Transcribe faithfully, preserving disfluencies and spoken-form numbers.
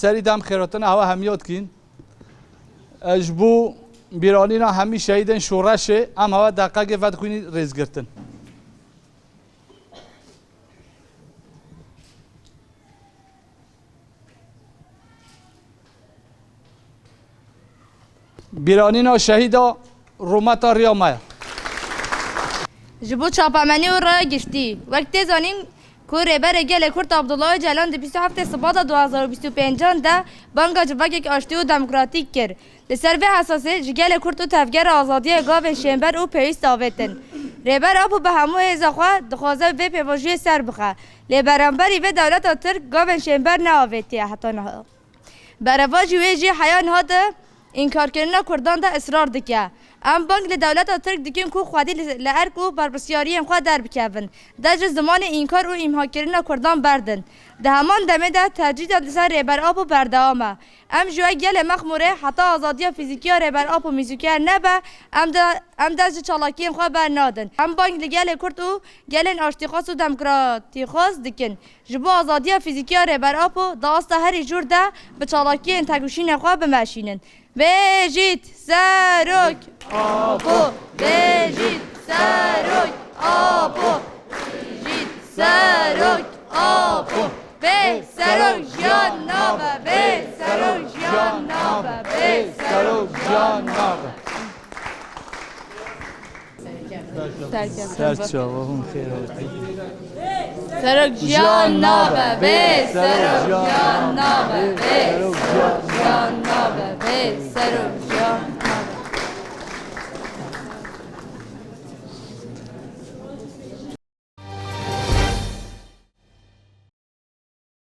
Serî dem xêrotina hewa hemiya dikîn. Ez ji bo bîranîna hemî şehîdên şoreşê em hewa deqekê vedixwînî rêzgirtin. Bîranîna şehîda rûmeta riya me ye. Ji bo çapemenî û raya giştî, wek tê zanîn ku Rêberê Gelê Kurd Abdullah Ocalan di bîst û heftê Sibata du hazar û bîst û pêncan de banga civakek aştî û demokratîk kir. Li ser vê esasê ji gelê Kurd û Tevgera Azadiyê gavên şênber û pêwîst avêtin. Rêber Apo bi hemû hêza xwe dixwaze vê pêvajoyê ser bixe. Lê beramberî vê dewleta Tirk gavên şênber neavêtiye heta niha. Berevajî wê jî heya niha di înkarkirina Kurdan de israr dike. Em bang li dewleta Tirk dikin ku xwedî li, li erk û berpirsyariyên xwe derbikevin. De ji zimanê înkar û îmhakirina Kurdan berdin. Di heman demê de tecrîda li ser Rêber Apo berdewam e. Em ji wek gelê Mexmûrê heta azadiya fîzîkî ya Rêber Apo Muzîker nebe, em de, em dest ji çalakiyên xwe bernadin. Em bang li gelê Kurd û gelên aştîxwaz û demokratîxwaz dikin. Ji bo azadiya fîzîkî ya Rêber Apo di asta herî jûr de bi çalakiyên têkoşînê xwe bimeşînin. Bêjît Serok Apo! Bêjît Serok Apo! Bêjît Serok Apo! Bê Serok jiyan nabe! Bê Serok jiyan nabe! Bê Serok jiyan nabe! Serçava hûn xêr hatin. Serok jiyan nabe, bê Serok jiyan nabe, bê Serok jiyan nabe, bê Serok